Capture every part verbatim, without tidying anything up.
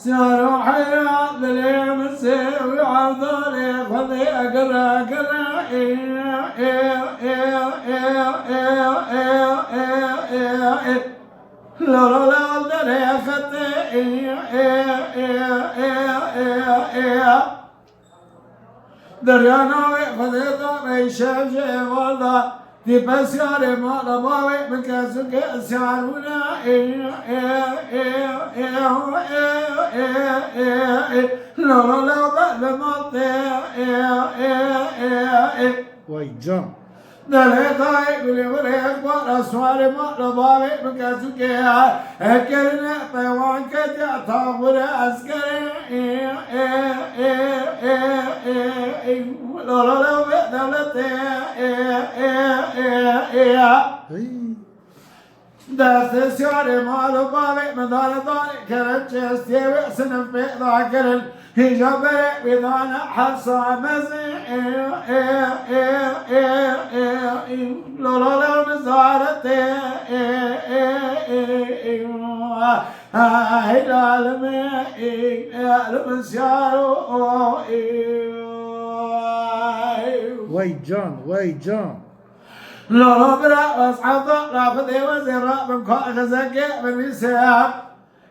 Siyar û heyran dilê min sê wî evdalê Xwedê gire gire ê, ê, ê, ê. Lolo lal derê xetê ê, ê, ê. Derya navê Xwedê da reyşe ji êval da. Dî besyarê mala bavê min kesûkê siyar bûne ê, ê, ê, ê, ê, ê, ê, ê. Lolo lal ber bi mal tê ê, ê, ê, ê. Vay can. Delê dayê gulê birê xwara suarê mala bavê min kesûkê ya. Ekerine peywan ketiya ta xwire eskerê ê, ê, ê, ê, ê, ê, ê. Lolo lal vê dewletê ê, ê, ê, ê, ê. Hey. Destê siyarê mal û bavê min dane dane kerem çestiyê wê sinif pê da kirin. Hîja berê wî dane hepsa mezin ê, ê, ê, ê, ê, ê, ê. Lolo lal nizaretê ê, ê, ê, ê. Hey lal min ê, ê, lal min siyaro ê, ê. Wey can, wey can. Lolo bira ez hevda la Xwedê wezê rabim ka xizekê binivîse.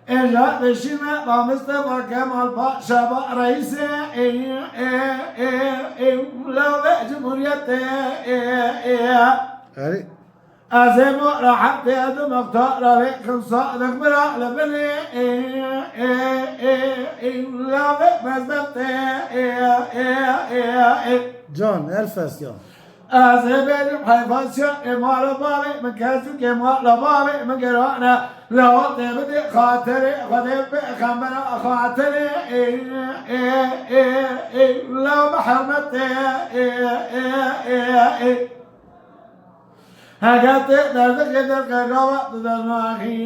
Êja beşîme ba Mistefa Kemal Paşa ba reîsê ê, ê, ê, ê, lawê cumhuriyetê ê, ê. Erê. Ez ê bo rehetê di mextara lê kim Sadiq bira li binê ê, ê, ê, ê, lawê mezbetê ê, ê, ê, ê. Can, elfes ya. Ez ê bêjim heyfasiya ê mala bavê min kesûkê mala bavê min girane. Lewatê bidê xatirê Xwedê pêxembera xatirê ê, ê, ê, ê, la bi hurmetê ê, ê, ê, ê. Heke tê derdixê derxe gava tu dernaxî.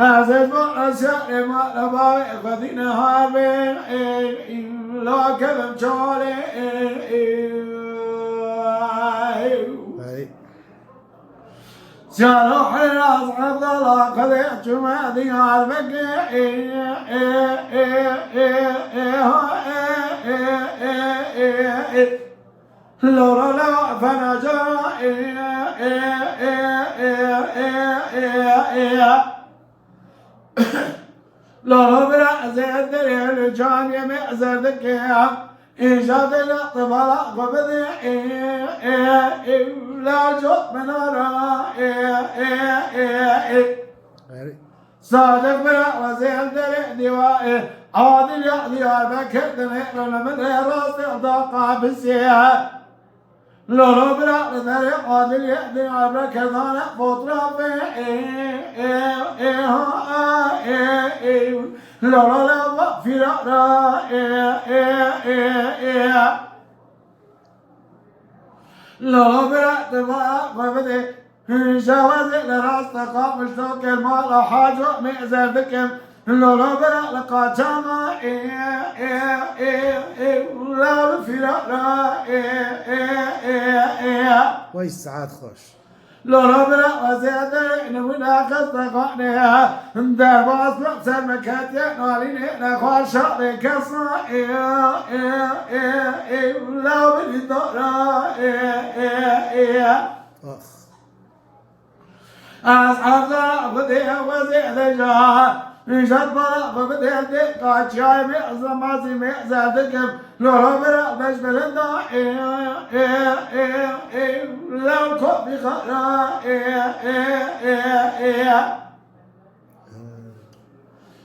Ez ê bo esya ê mala bavê Xwedî nehar bê ê, ê, la kevim çalê ê, ê. Hey. Siyara Heyraz Evdala Xwedê çûme Diyarbekir ê, ê, ê, ê, ê, ha, ê, ê, ê, ê, ê. Lolo la fenaca ê, ê, ê, ê, ê, ê, ê. Lolo bira ez ê derê li camiyê me ez ê dikim. Îja de la tibala xwe bidê ê, ê, ê, la cot minara ê, ê, ê, ê. Erê. Sadiq bira wezê derê dîwa ê. Adil ya Diyarbekir dinê rene min ê rastê da qabisê. Lolo bira li derê Adiliyê Diyarbekir dane fotoğrafê ê, ê, ê, ha, ê, ê. Lolo lava firara ê, ê, ê, ê. Lolo bira tima xwe bidê. Şewazê li rasta Qamişlo ker mala Haco me ez ê dikim. Lolo bira li qaçama ê, ê, ê, ê, la li firara ê, ê, ê, ê. Wey saet xweş. Lolo bira wezê de nimûna xestaxanê. Derbas li ser me ketiye nalînê nexweşa bê kesa ê, ê, ê, ê, la birîndara ê, ê, ê. Ax. Ez hevdara xwe dê wezê deja, jat bala xwe bidê dê qaçiyayê me, ez namazî me, ez dikim, lolo bira beş bilinda, ê, ê, ê, ê, lew kopî xara, ê, ê, ê, ê.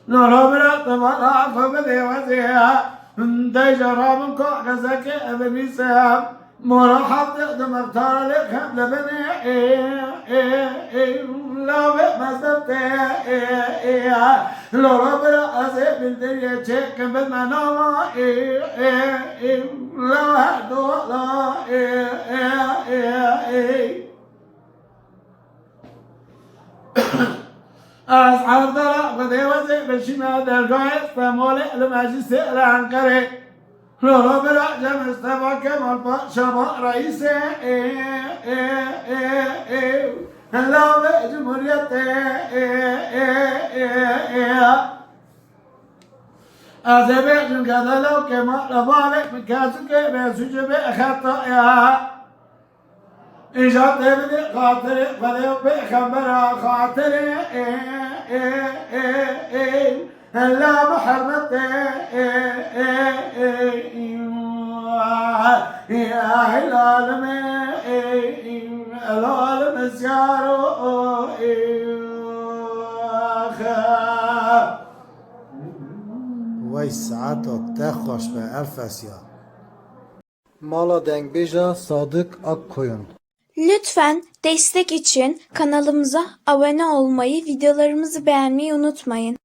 Lolo bira te bala xwe bidê wezê. Deja rabim ka xezekê binivîse. Mora hevdeh di mextara lê xem li binê. Ê, ê, ê, lavê mezberte. Ê, ê, lolo bira ez ê bildiriyê çêkim bi me nava. Ê, ê, ê, la her du la. Ê, ê, ê, ê. Ez hevdara xwedê wezê bişîme dergahê Stemolê li meclîsê li Enqerê. Lolo bira Cem Mistefa Kemal Paşa ba reîsê ê, ê, ê, ê, lavê cumhuriyetê ê, ê, ê, ê. Ez ê bêjim ke delal ke maqle bavê min kezûkê bê sucê bê xetaya. Îja tê bidê xatirê Xwedê û pêxembera xatirê. Ê, ê, ê, ê, ê. Hela bi hurmetê, ê, ê, ê, ê, ê, ya helalimê, ê, ê, helalimê ziyaro, ê, xe. Wey saeto te xweş be Efesya. Mala dengbêja Sadık Akkoyun. Lütfen destek için kanalımıza abone olmayı, videolarımızı beğenmeyi unutmayın.